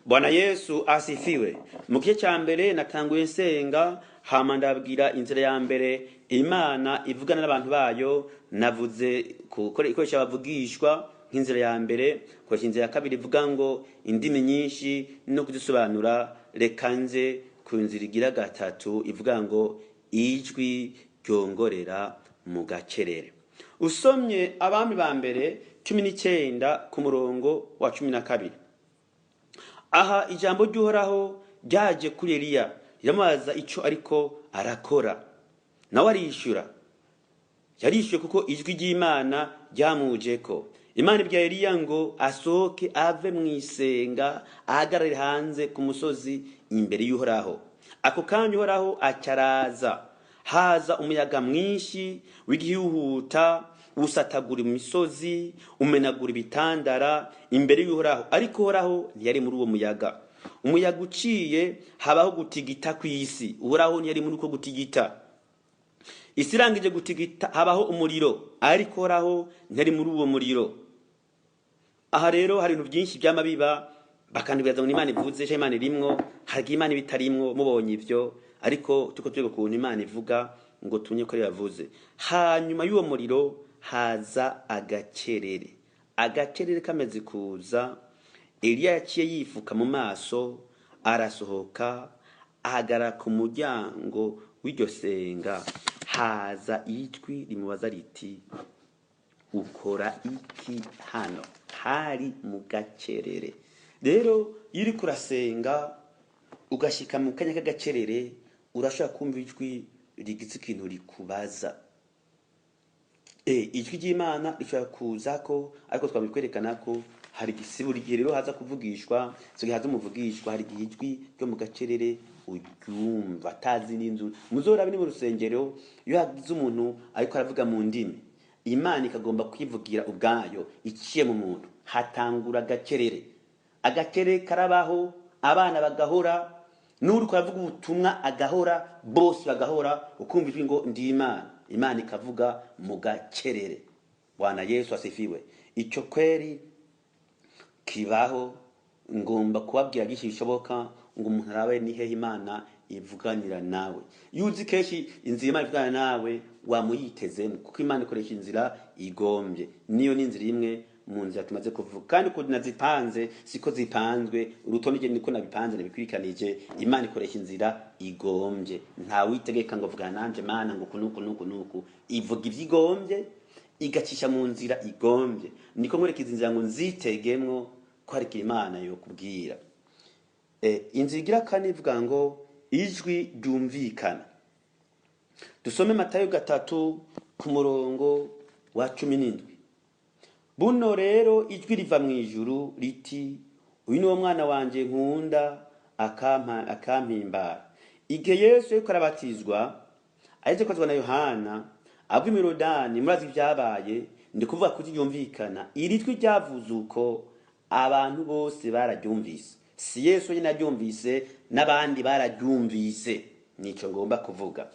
Bwana Yesu asifiwe. Mu gice cya mbere natanguye nsenga, hama ndabwira inzira ya mbere Imana ivugana n'abantu bayo. Navuze ikoresha abavugishwa nk'inzira ya mbere, koresha inzira ya kabiri ivuga ngo indimi nyinshi no kuzisobanura. Reka nze ku nzira igira gatatu ivuga ngo ijwi ryongorera mu gacerere. Usomye Abami ba Mbere 19 ku murongo wa 12, aha ijambo ry'Uhoraho ryaje kuri Eliya riramubaza icyo ariko arakora, nawe ariyishyura. Yarishyuye kuko ijwi ry'Imana ryamujeko. Imana ibwira Eliya ngo asohoke ave mu isenga, ahagarare hanze ku musozi imbere y'Uhoraho. Ako kanya Uhoraho acaraza, haza umuyaga mwinshi w'igihuhuta, usatagura imisozi, umenagura ibitandara imbere y'Uhoraho, ariko Uhoraho ntiyari muri uwo muyaga. Umuyaga uciye, habaho gutigita kw'isi, Uhoraho ntiyari muri uko gutigita. Isi irangije gutigita, habaho umuriro, ariko Uhoraho ntiyari muri uwo muriro. Aha rero hari ibintu byinshi byama biba, bakandibwaza ngo Imana ivuze cyangwa Imana irimwo. Hari Imana ibitarimwo. Mubonye ivyo, ariko tuko twiga ukuntu Imana ivuga ngo tumenye ko ari yavuze. Hanyuma y'uwo muriro haza agacerere. Agacerere kameze kuza, Eliya yaciye yifuka mu maso, arasohoka, ahagarara ku muryango w'iryo senga. Haza ijwi rimubaza riti: "Ukora iki hano?" Hari mu gacerere. Rero iyo uriko urasenga ugashika mu kanya k'agacerere, urashobora kumva ijwi rigize ikintu rikubaza. Ijwi ry'Imana rishobora kuza ko, ariko twabikwerekana ko hari igisi buri gihe rero haza kuvugishwa, so haza umuvugishwa. Hari igihe ijwi ryo mu gacerere uryumva atazi n'inzu. Muzorabe ni mu rusengero, iyo hagize umuntu ariko aravuga mu ndimi, Imana ikagomba kwivugira ubwayo iciye mu muntu, hatangura agacerere. Agacerere karabaho, abana bagahora, n'uriko aravuga ubutumwa agahora, bose bagahora, ukumva ijwi ngo: "Ndi Imana." Imana ikavuga mu gacerere. Bwana Yesu asifiwe. Icyo kweri kibaho. Ngomba kubabwira byinshi bishoboka ngo umuntu arabe ni hehe Imana ivuganira nawe. Iyo uzi kenshi inzira Imana ivugana nawe, wamuyitezemo, kuko Imana ikoresha inzira igombye. Niyo ni inzira imwe mu nzira tumaze kuvuga, kandi ukuntu nazipanze siko zipanzwe, urutonde je niko nabipanze, nabikurikanije. Imana ikoresha inzira igombye. Nta witegeka ngo: "Vugana nanje Mana," ngo uku nuku nuku nuku. Ivuga ivyigombye, igacisha mu nzira igombye. Niko nkwerekeza inzira ngo nzitegemwo ko hari ikintu Imana yokubwira. Inzira igira kane ivuga ngo ijwi ryumvikana. Dusome Matayo 3 ku murongo wa 17. Buno rero ijwi riva mu ijuru riti: "Uyu ni wo mwana wanje nkunda, akampimbara." Igihe Yesu yariko arabatizwa, aheze kubatizwa na Yohana, agwa i Yorodani, murazi ibyabaye. Ndi kuvuga kuti ryumvikana. Iri jwi ryavuze uko, abantu bose bararyumvise. Si Yesu nyine yaryumvise, n'abandi bararyumvise. Nico ngomba kuvuga.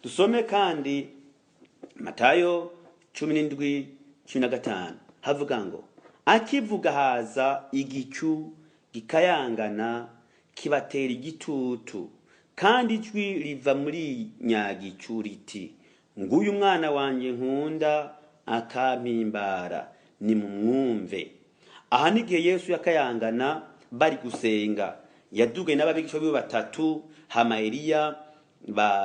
Dusome kandi Matayo 17:15, havuga ngo: "Akivuga, haza igicu gikayangana, kibatera igitutu, kandi ijwi riva muri nyagicu riti: 'Nguyu umwana wanjye nkunda, akampimbara, nimumwumve.'" Aha ni igihe Yesu yakayangana bari gusenga, yadugaye n'ababigisha biwe batatu, hama Eliya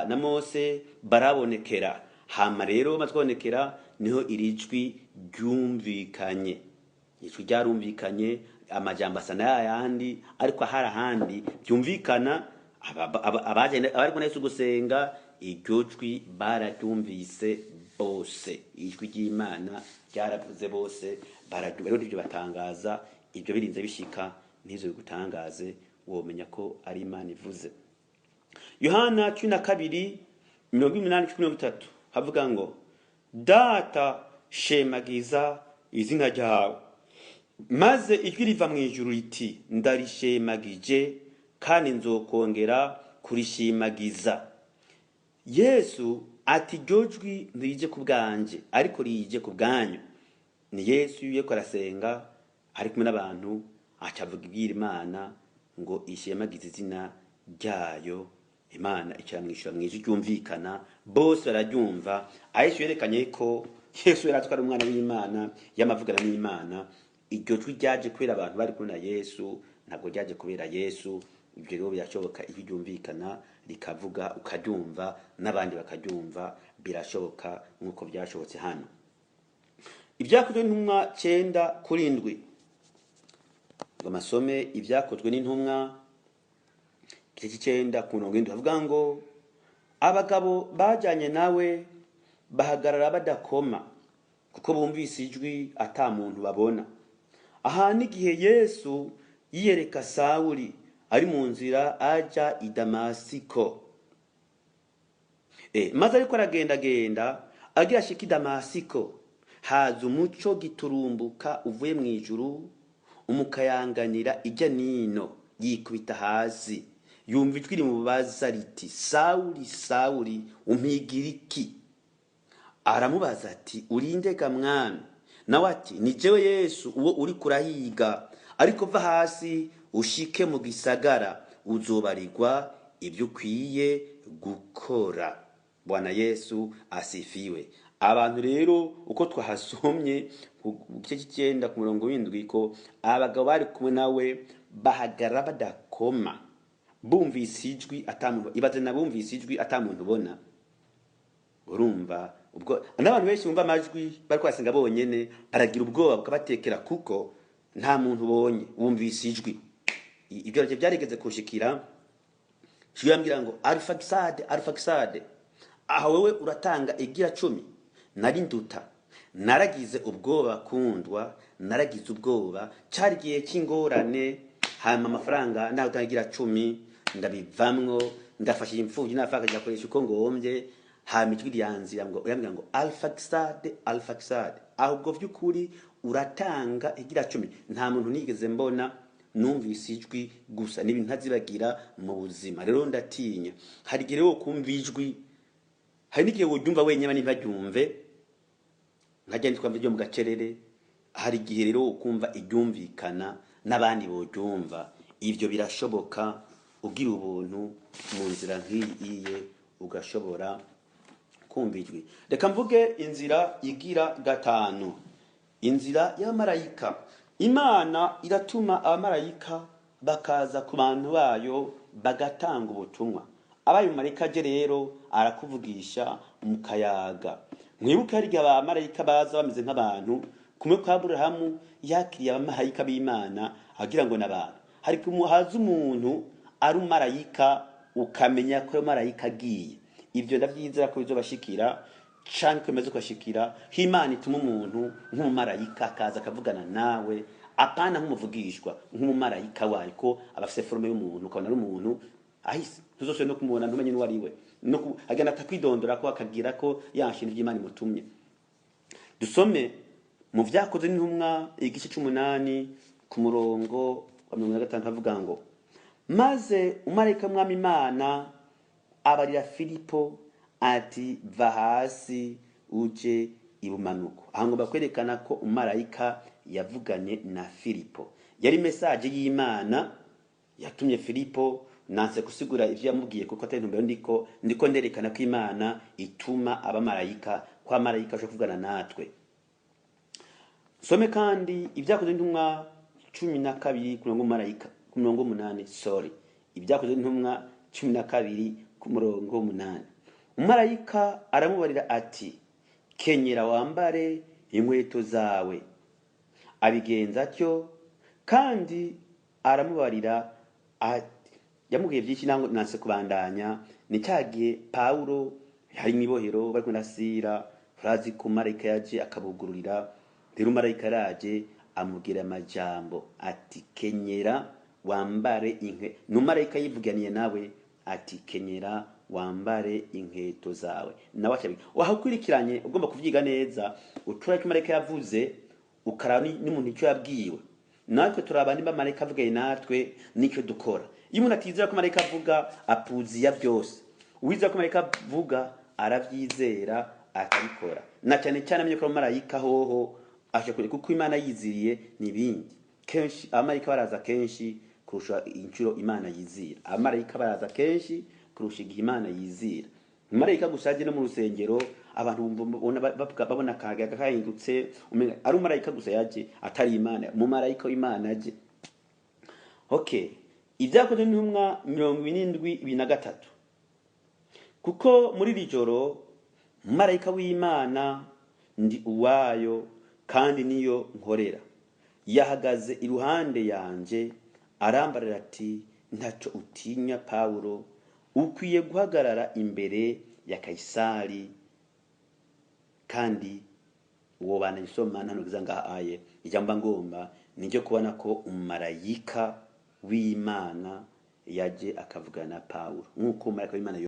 na Mose barabonekera. Hama rero bamaze kubonekera, niho iri jwi ryumvikanye. Ijwi ryarumvikanye, amajambo asa n'ayandi, ariko hari ahandi byumvikana. Abari kumwe na Yesu gusenga, iryo jwi bararyumvise bose. Ijwi ry'Imana ryaravuze, bose bararyumva. Rero ntibyo batangaza, ibyo birinze bishika, ntizo bigutangaze, womenya ko ari Imana ivuze. Yohana 12:80-30, havuga ngo: "Data, shemagiza izina ryawe." Maze ijwi riva mu ijuru riti: "Ndarishemagije, kandi nzokongera kurishimagiza." Yesu ati: "Iryo jwi ntirije ku bwanje, ariko rije ku bwanyu." Ni Yesu yuko arasenga ari kumwe n'abantu, aca avuga ibwira Imana. ngo ishemagize izina ryayo. Imana icaramwishura mu ijwi ryumvikana, bose bararyumva. Aho yerekanye ko Yesu yari atwara umwana w'Imana, yamavugana n'Imana. Iryo jwi ryaje kubera abantu bari kumwe na Yesu, ntabwo ryaje kubera Yesu. Ibyo rero birashoboka, ijwi ryumvikana rikavuga ukaryumva n'abandi bakaryumva, birashoboka nk'uko byashobotse hano. Ibyakozwe n'intumwa 9:7, ngo amasome ibyakozwe n'intumwa igice 9:7, havuga ngo abagabo bajyanye nawe bahagarara badakoma, kuko bumvise ijwi ata muntu babona. Aha n'igihe Yesu yiyereka Sawuli ari mu nzira ajya i Damasiko. Maze ariko aragendagenda agira ashika i Damasiko, haza umuco giturumbuka uvuye mu ijuru, umukayanganira ijya nino, yikubita hasi, yumva ijwi rimubaza riti: "Sawuli, Sawuli, umpigira iki?" Aramubaza ati: "Urinde ga Mwami?" Nawe ati: "Ni jewe Yesu uwo uri kurahiga, ariko va hasi ushike mu gisagara, uzobarirwa ibyo ukwiye gukora." Bwana Yesu asifiwe. Abantu rero uko twahasomye ku gice 9:7, ko abagabo bari kumwe nawe bahagarara badakoma, bumvise ijwi atamuntu. Ibaze na bumvise ijwi atamuntu ubona. Urumva ubwo n'abantu benshi bumva amajwi bari kwasenga bonyene baragira ubwoba bukabatekera, kuko nta muntu ubonye, wumvise ijwi. Ibyo navyo byarigeze kunshikira. Ijwi yambwira ngo: "Arifakisade, Arifakisade, aho wewe uratanga igira 10." Nari nduta, naragize ubwoba kundwa, naragize ubwoba. Cari igihe cy'ingorane, hanyuma amafaranga naho utanga igira 10 ndabivamwo, ndafasha imfuvyi n'abapfakazi, akoresha uko ngombye. Hama ijwi ryanzira ngo yambwira ngo: "Alfakisade, Alfakisade, ahubwo vy'ukuri uratanga igira 10." Nta muntu nigeze mbona, numvise ijwi gusa. Ni ibintu ntazibagira mu buzima. Rero ndatinya. Hari igihe rero kumva ijwi, hari n'igihe woryumva wenyine ntibaryumve, nkajya nitwa ryo mu gacerere. Hari igihe rero ukumva iryumvikana n'abandi boryumva. Ivyo birashoboka, ugira ubuntu mu nzira nk'iyi ugashobora kumva ijwi. Reka mvuge inzira igira gatanu, inzira y'abamarayika. Imana iratuma abamarayika bakaza ku bantu bayo bagatanga ubutumwa. Abaye umumarayika aje rero arakuvugisha mukayaga. Mwibuke hari igihe abamarayika baza bameze nk'abantu, kumwe kwa Aburahamu yakiriye abamarayika b'Imana agira ngo n'abantu. Hari haza umuntu ari umumarayika, ukamenya ko marayika agiye. Ivyo ndavyizera ko bizobashikira canke ko bimaze kubashikira, ko Imana ituma umuntu nk'umumarayika akaza akavugana nawe, apana nk'umuvugishwa, nk'umumarayika wayo, ko aba afise forme y'umuntu, ukabona ari umuntu ahise, ntuzosubire no kumubona, ntumenye n'uwo ari we, no agenda atakwidondora, ko akagira ko yashinga ivyo Imana imutumye. Dusome mu Vyakoze n'Intumwa igice 8:45, avuga ngo: "Maze umumarayika w'Umwami Imana abarira Filipo ati: 'Va hasi uje ibumanuko.'" Aha ngomba kwerekana ko umumarayika yavuganye na Filipo, yari message y'Imana yatumye Filipo. Nanse gusigura ivyo yamubwiye kuko atari intumbero. Ndiko nderekana ko Imana ituma abamarayika, ko abamarayika bashobora kuvugana natwe. Some kandi Ibyakozwe n'Intumwa 12 ku murongo w'umumarayika, ku murongo 8, sorry, Ibyakozwe n'Intumwa 12:8. Umumarayika aramubarira ati: "Kenyera wambare inkweto zawe." Abigenza atyo. Kandi aramubarira ati, yamubwiye byinshi, nango nanse kubandanya. Ni cya gihe Pawulo hari mu ibohero bari kumwe na Sira. Urazi ko marayika yaje akabugururira. Rero marayika yaraje amubwira amajambo ati: "Kenyera wambare inkwe." Ni umumarayika yivuganiye nawe ati: "Kenyera wambare inkweto zawe." Nawe aca wahakurikiranye. Ugomba kuvyiga neza, utura icyo marayika yavuze, ukaraba n'umuntu icyo yabwiwe. Natwe turaba nimba marayika avuganye natwe n'icyo dukora. Iyo umuntu atizera ko marayika avuga, apuziya byose. Uwizera ko marayika avuga aravyizera akabikora, na cyane cyane amenye ko ari marayika hoho aje kure, kuko Imana yiziriye n'ibindi. Kenshi abamarayika baraza kenshi. Kurusha inshuro Imana yizira. Abamarayika baraza kenshi kurusha igihe Imana yizira. Marayika gusa aje no mu rusengero, abantu bumva babona akayaga kahindutse, umenga ari umumarayika gusa yaje, atari Imana. Umumarayika w'Imana aje. Okay, Ibyakozwe n'Intumwa 27:23: "Kuko muri iri joro marayika w'Imana, ndi uwayo kandi niyo nkorera, yahagaze iruhande yanje, arambarira ati: 'Ntacyo utinya, Pawulo, ukwiye guhagarara imbere ya Kayisari.'" Kandi uwo banayisoma ntanugiza ngaha aye. Ijambo ngomba niryo kubona ko umumarayika w'Imana yaje akavugana na Pawulo nk'uko umumarayika w'Imana.